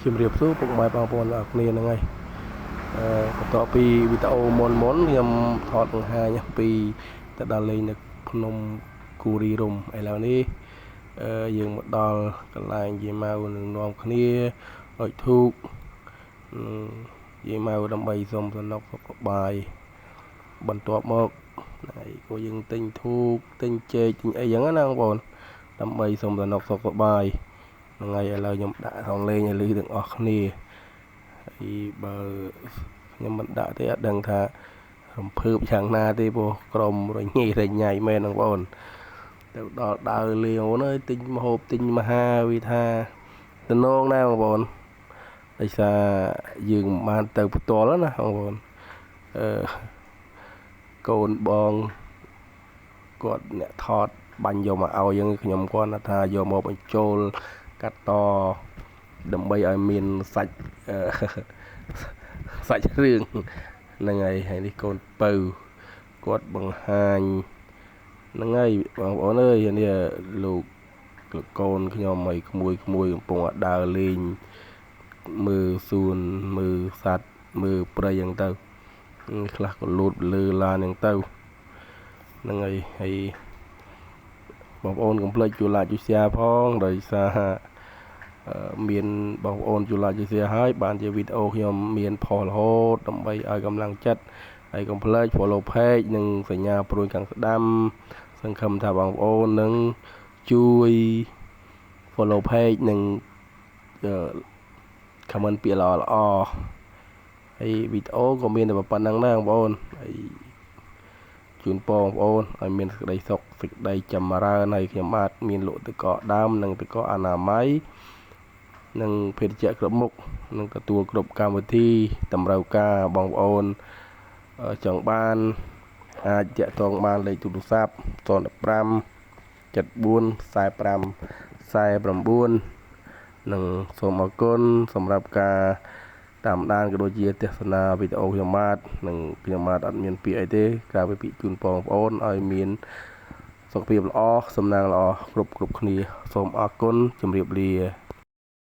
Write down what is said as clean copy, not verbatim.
ជំរាបសួរពុកម៉ែបងប្អូនទាំងអស់គ្នាហ្នឹងហើយបន្ទាប់ពីវីដេអូមុនមុនខ្ញុំថតបង្ហាញអំពីទៅដល់លេងនៅភ្នំគូរីរំឥឡូវនេះយើងមកដល់កន្លែងយាយម៉ៅនឹងនាំគ្នាអុជធូបយាយម៉ៅដើម្បីសុំសំណុកសុខសប្បាយបន្ទាប់មកហើយក៏យើងទិញធូបទិញចេកទិញអីចឹងណាបងប្អូនដើម្បីសុំសំណុកសុខសប្បាយហ្នឹងហើយឥឡូវខ្ញុំដាក់សំលេងឲ្យឮទាំងអស់គ្នាហើយបើខ្ញុំមិនដាក់ទេអត់ដឹងថារំភើបយ៉ាងណាទេព្រោះក្រុមរញ៉េរញ៉ៃមែនបងប្អូនទៅដល់ដើរលេងបងប្អូនអើយទិញម្ហូបទិញមហាវិថាតំណងដែរបងប្អូនដោយសារយើងមិនបានទៅផ្ទាល់ណាបងប្អូនអឺកូនបងគាត់អ្នកថតបាញ់យកមកឲ្យយើងខ្ញុំគាត់ថាយកមកបញ្ចូលកាត់តដើម្បីឲ្យមានសាច់សាច់រឿងហ្នឹងហើយហើយនេះកូនពៅគាត់បង្ហាញហ្នឹងហើយបងប្អូនអើយនេះលោកកូនខ្ញុំឲ្យក្មួយក្មួយកំពុងដើរលេងមើលសួនមើលសត្វមើលព្រៃហ្នឹងទៅខ្លះក៏លូតលើឡានហ្នឹងទៅហ្នឹងហើយហើយបងប្អូនកុំភ្លេចជួយ like ជួយ share ផងដោយសារមានបងប្អូនជួយ like ជួយ share ហើយបានជាវីដេអូខ្ញុំមានផុសរហូតដើម្បីឲ្យកម្លាំងចិត្តហើយកុំភ្លេច follow page និងសញ្ញាព្រួយខាងស្ដាំសង្ឃឹមថាបងប្អូននឹងជួយ follow page និង comment ពាក្យល្អល្អហើយវីដេអូក៏មានតែប៉ុណ្្នឹងដែរបងប្អូនហើយជូនពរបងប្អូនឲ្យមានសេចក្តីសុខសេចក្តីចម្រើនហើយខ្ញុំបាទមានលក់ទឹកកកដើមនិងទឹកកកអនាម័យនិងភេសជ្ជៈគ្រប់មុខនិងទទួលគ្រប់កម្មវិធីតម្រូវការបងប្អូនចង់បានអាចតាក់ទងបានលេខទូរស័ព្ទ015 74 45 49និងសូមអរគុណសម្រាប់ការតាមដានក៏ដូចជាទស្សនាវីដេអូខ្ញុំបាទនិងខ្ញុំបាទអត់មានពាក្យអីទេក្រៅពីពាក្យជូនពរបងប្អូនឲ្យមានសុខភាពល្អសំណាងល្អគ្រប់គ្រប់គ្នាសូមអរគុណជម្រាបលា។